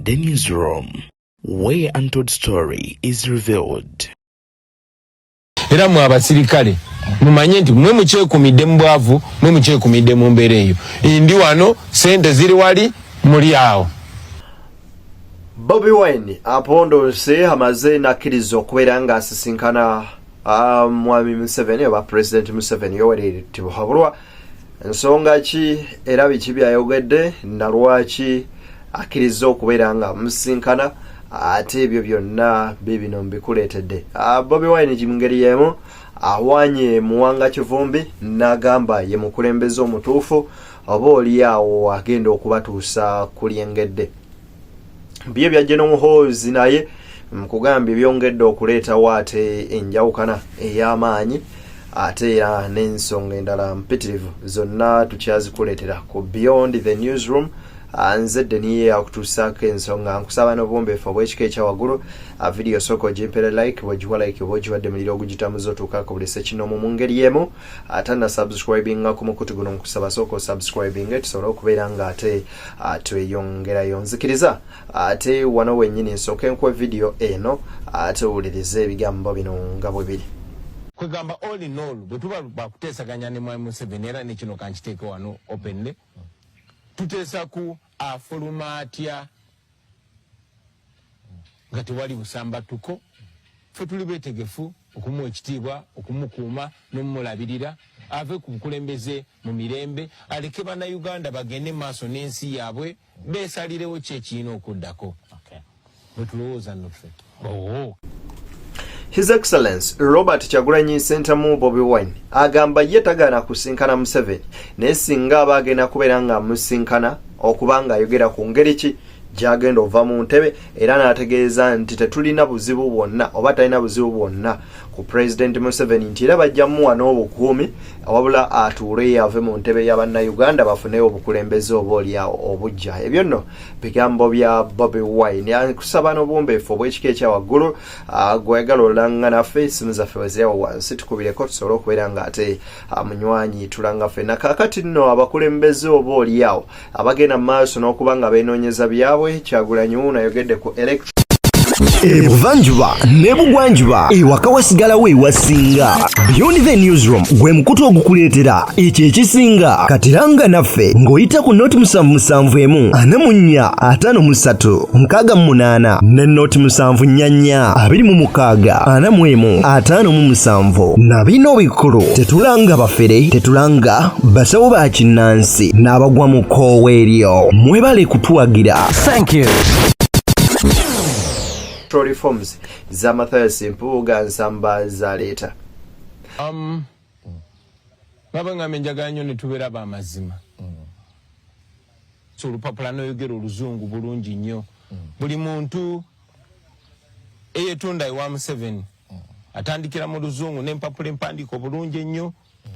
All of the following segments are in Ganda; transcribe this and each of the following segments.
The Newsroom, where untold story is revealed. Era mwe abasirikale mumanye nti mwe mukyekumidde mu bwavu, mwe mukyekumidde mu mbeera eyo. Ndi wano, sente ziri wali, muli awo. Bobi Wine apondoose, amaze n'akkiriza okubeera ng'asisinkana Mwami Museveni oba President Museveni Yoweri Tibuhaburwa. Nsonga ki era biki byayogedde na lwaki akkiriza okubeera nga musinkana? Ate ebyo byonna bibino mbikuleetedde. Bobi Wine mu ngeri y'emu awanye Muwanga Kivumbi n'agamba ye mukulembeze omutuufu oba oli awo agenda okubatuusa ku lyengedde. Bye byajje n'Omuhoozi naye nkugambye byongedde okuleetawo ate enjawukana ey'amaanyi, ate era n'ensonga endala mpitirivu zonna tukyazikuleetera ku Beyond the Newsroom. Nze Deniye akutuusaako ensonga. Nkusaba n'obwombeefu obw'ekika ekyawaggulu, vidiyo sooka ogimpere like. Bw'ogiwa like oba ogiwadde muliro ogugitamuza otuukako buli ssekinoomu. Mu ngeri emu, atanna subscribinga ku mukutu guno, nkusaba sooka osubscribinge tusobole okubeera nga ate tweyongerayo. Nzikiriza ate wano wennyini nsooke nkuwe vidiyo eno, ate owulirize ebigambo bino nga bwe biri. Kwegamba, all in all, bwe tuba bakuteesaganya ne Mwami Museveni, era nekino kankiteeke wano openly, tuteesa ku afuluma atya nga tewali busambatuko. Ffe tuli beetegefu okumuwa ekitiibwa, okumukuuma n'omumulabirira, ave ku bukulembeze mu mirembe, aleke Bannayuganda bagende maaso n'ensi yaabwe, beesalirewo ki ekirina okuddako. Bwe tulowooza nno ffe. Oh. His Excellence Robert Kyagulanyi Ssentamu Bobi Wine agamba ye tagaana kusinkana Museveni, naye singa aba agenda kubeera nga amusinkana okuba nga ayogera ku ngeri ki gyagenda ova mu ntebe, era n'ategeeza nti tetulina buzibu bwonna oba talina buzibu bwonna ku President Museveni, nti era bajja muwa n'obukuumi, wabula atuule ave mu ntebe ya Bannayuganda bafuneyo obukulembeze oba oliawo obujja. Ebyo nno bigambo bya Bobi Wine. Kusaba n'obuwombeefu obw'ekika ekya waggulu, gweyagala olanga naffe, esimu zaffe wezirawo wansi, tukubireko tusobole okubeera nga ate munywanyi tulanga ffenna. Kaakati nno abakulembeze oba oliawo abagenda mu maaso n'okuba nga beenoonyeza byabwe, Kyagulanyi wuuno ayogedde ku electro Ebuvanjuba ne bugwanjuba, ewaka wasigalawo ewasinga. Beyond the Newsroom gwe mukutu ogukuleetera ekyo ekisinga. Katiranga naffe ng'oyita ku 077 44 53 68 ne 074 26 41 57. Na bino bikulu: tetulanga bafere, tetulanga basawo ba kinnansi n'abagwa mu kkoowa eryo. Mwebale kutuwagira. Thank you. Reforms za Mathias Mpuuga Nsamba zaleeta. Baba ngambe njagala nnyo ne tubeera bamazima. So olupapula n'oyogera oluzungu bulungi nnyo. Buli muntu eyetunda ewa Museveni atandikira mu luzungu n'empapula empandiika obulungi ennyo,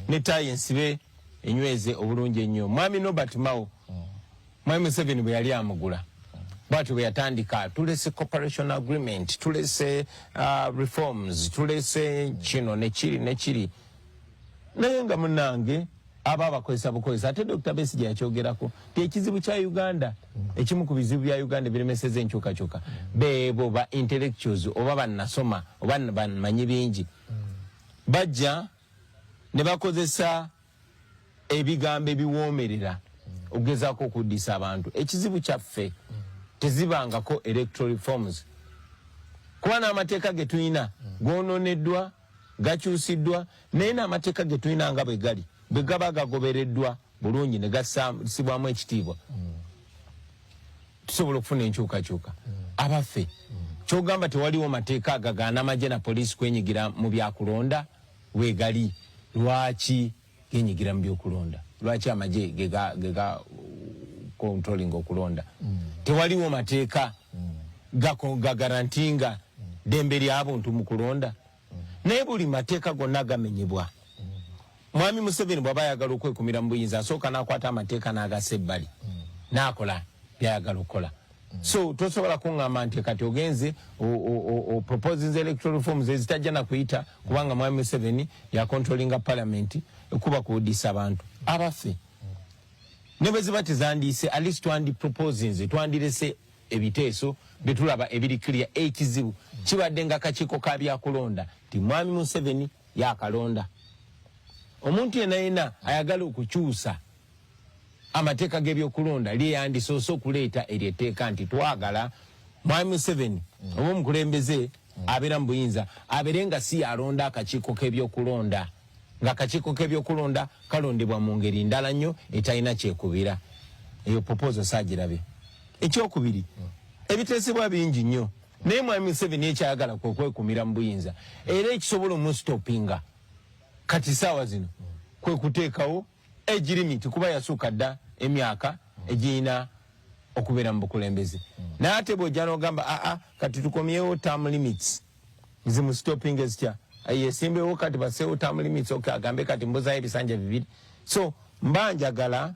ne taayi ensibe enyweze obulungi ennyo. Mwami Norbert Mao, Mwami Museveni bwe yali amugula, bwatyo bwe yatandika: tulese cooperation agreement, tulese reforms, tulese kino nekiri nekiri. Naye nga munange aba abakozesa bukozesa. Ate Dr Besigye yakyogerako ti ekizibu kya Uganda, ekimu ku bizibu bya Uganda ebiremeseza enkyukakyuka, beebo ba intellectuals oba bannasoma oba bamanyi bingi, bajja ne bakozesa ebigambo ebiwoomerera okugezaako okuddisa abantu. Ekizibu kyaffe tezibangako electoral reforms, kuba n'amateeka ge tulina goononeddwa, gakyusiddwa. Naye n'amateeka ge tulina nga bwe gali, bwe gaba gagobereddwa bulungi ne gassibwamu ekitiibwa, tusobola okufuna enkyukakyuka. Abaffe, kyogamba tewaliwo mateeka agagaana amagye na poliisi kwenyigira mu byakulonda? Weegali, lwaki genyigira mu byokulonda? Lwaki amagye gega controlling okulonda? Tewaliwo mateeka gagarantinga ddembe lyabuntu mu kulonda? Naye buli mateeka gonna gamenyebwa. Mwami Museveni bw'aba ayagala okwekumira mu buyinza, asooka n'akwata amateeka n'agasa ebbali n'akola byayagala okukola. So tosobola kuŋŋamba nti kati ogenze proposinze electoral reforms ezitajja nakuyita kubanga Mwami Museveni yacontrollinga parliament, kuba kuwudisa abantu. Abaffe, ne bwe ziba tezandiise, at least twandi proposinze, twandirese. ebiteeso byetulaba ebiri clear. Ekizibu kibadde nga kakiiko ka byakulonda ti Mwami Museveni yakalonda. Omuntu yena yena ayagala okukyusa amateeka g'ebyokulonda lyeyandisoose okuleeta eryo etteeka nti twagala Mwami Museveni oba omukulembeze abeera mu buyinza abeere nga si yalonda akakiiko k'ebyokulonda, ng'akakiiko k'ebyokulonda kalondebwa mu ngeri ndala nnyo etalina kyekubira. Eyo proposal saagirabye. Ekyokubiri, ebiteesebwa bingi nnyo, naye Mwami Museveni ekyayagala kwe kwekumira mu buyinza, era ekisobola omusitopinga kati saawa zino kwe kuteekawo age limit, kuba yasuuka dda emyaka egirina okubeera mu bukulembeze. Naye ate bw'ojja n'ogamba aa kati tukomyewo term limits, zimusitopinga zitya? Yesimbewo kati baseewo term limits, okay, agambe kati mbuzayo ebisanja 2. So mba njagala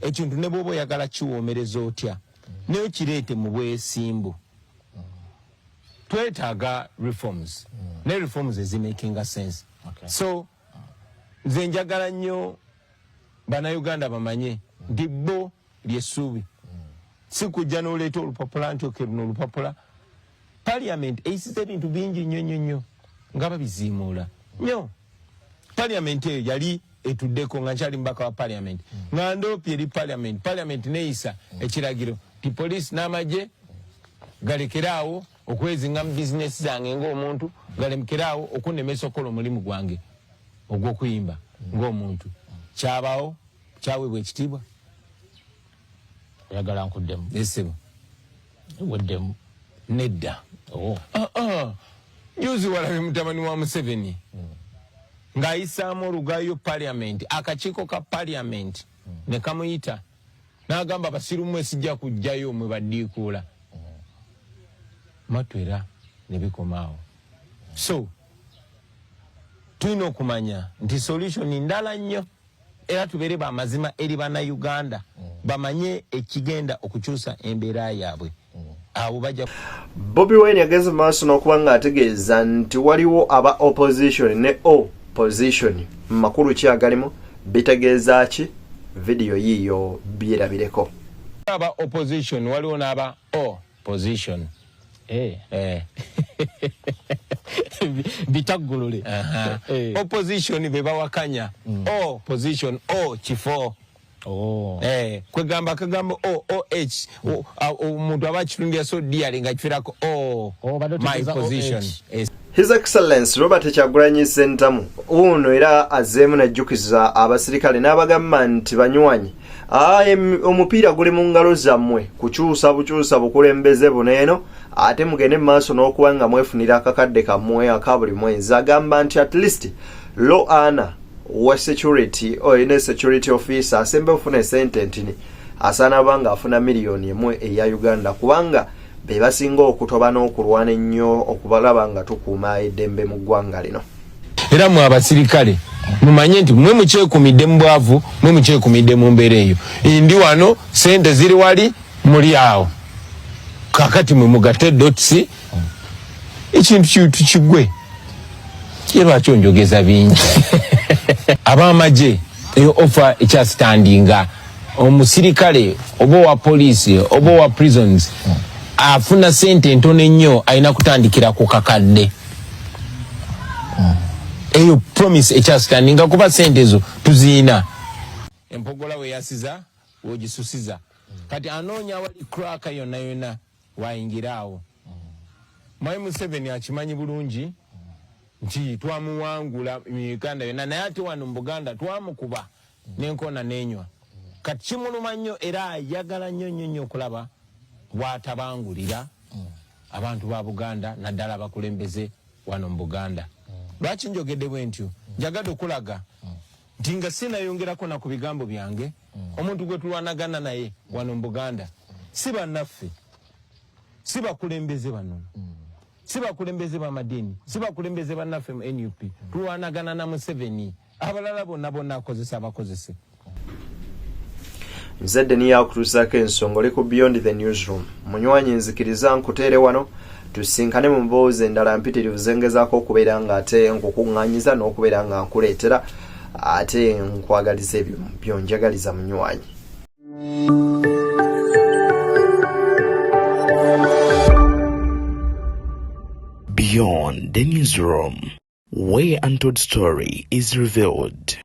ekintu ne bw'oba oyagala kiwoomereza otya, naye okireete mu bwesimbu. Twetaaga reforms, ne reforms ezimakinga sense. So nze njagala nnyo Bannayuganda bamanye nti bo lyessuubi, si kujja n'oleeta olupapula nti okay, luno olupapula. Parliament eyisiza ebintu bingi nnyo nnyo nnyo nga babiziimuula nnyo. Parliament eyo yali etuddeko nga nkyali mubaka wa parliament, nga ndoopye eri parliament, parliament neyisa ekiragiro nti poliisi n'amagye galekeraawo okwezinga mu bizinesi zange ng'omuntu, galekeraawo okunnemesa okukola omulimu gwange ogw'okuyimba ng'omuntu. Kyabawo, kyaweebwa ekitiibwa. Oyagala nkuddemu? Esebo. Weddemu. Nedda. Oh. Ah, ah. Juzi walabye mutabani wa Museveni ng'ayisaamu olugayo parliament, akakiiko ka parliament ne kamuyita n'agamba basiru mmwe sijja kujjayo mwe baddiikuula matu, era ne bikoma awo. So tulina okumanya nti solution ndala nnyo, era tubeere bamazima eri Bannayuganda, bamanye ekigenda okukyusa embeera yaabwe. Abo bajja. Bobi Wine yageze maaso n'okuba ng'ategeeza nti waliwo aba opposition ne opposition. Makulu ki agalimu? Bitegeeza ki? Vidiyo yiiyo, byerabireko. Aba opposition, waliwo n'aba opposition. Eh. Bitaggulule. Opposition be bawakanya, opposition o kifo. Oh. Kwegamba akagambo o oh omuntu aba akitundira so dearly nga kifiirako o Oh, badde my otegeeza position. OH. His Excellence Robert Kyagulanyi Ssentamu ono era azzeemu n'ajjukiza abasirikale n'abagamba nti banywanyi, omupiira guli mu ngalo zammwe kukyusa bukyusa bukulembeze buno eno, ate mugende mu maaso n'okuba nga mwefunira akakadde kammwe aka buli mwezi. Agamba nti at least low earner wa security olina security officer asemba ofuna esente ntini asaana aba nga afuna 1 million eya Uganda, kubanga be basinga okutoba n'okulwana ennyo okubalaba nga tukuuma eddembe mu ggwanga lino. Era mwe abasirikale mumanye nti mwe mukyekumidde mu bwavu, mwe mukyekumidde mu mbeera eyo. Ndi wano, sente ziri wali, muli awo. Kakati mwe mugatte dots, ekintu kintu kigwe. Ye lwaki onjogeza bingi? Ab'amagye, eyo offer ekyasitandinga. Omusirikale oba owa poliisi oba owa prisons afuna sente entono ennyo alina kutandikira ku kakadde. Eyo promise ekyasitandinga, kuba sente ezo tuziina. Empogola weyasiza wogisusiza, kati anoonya awali crack yonna yonna wayingira awo. Mwami Museveni akimanyi bulungi nti twamuwangula mu Uganda yonna, naye ate wano mu Buganda twamukuba n'enkoona n'enywa. Kati kimuluma nnyo, era ayagala nnyo nnyo nnyo okulaba bw'atabangulira abantu ba Buganda, naddala abakulembeze wano mu Buganda. Lwaki njogedde bwe ntyo? Njagadde okulaga nti nga sinayongerako na ku bigambo byange, omuntu gwe tulwanagana naye wano mu Buganda si bannaffe, si bakulembeze bano, si bakulembeze b'amadiini, si bakulembeze bannaffe mu NUP. Tulwanagana na Museveni. Abalala bonna bonna akozesa abakozese. Nzedde niyo akutuusaako ensonga. Oli ku Beyond the Newsroom, munywanyi. Nzikiriza nkuteere wano, tusinkane mu mboozi endala mpitirivu zengezaako okubeera nga ate nkukuŋŋaanyiza n'okubeera nga nkuleetera, ate nkwagaliza ebyo byonjagaliza, munywanyi. Beyond the Newsroom, where untold story is revealed.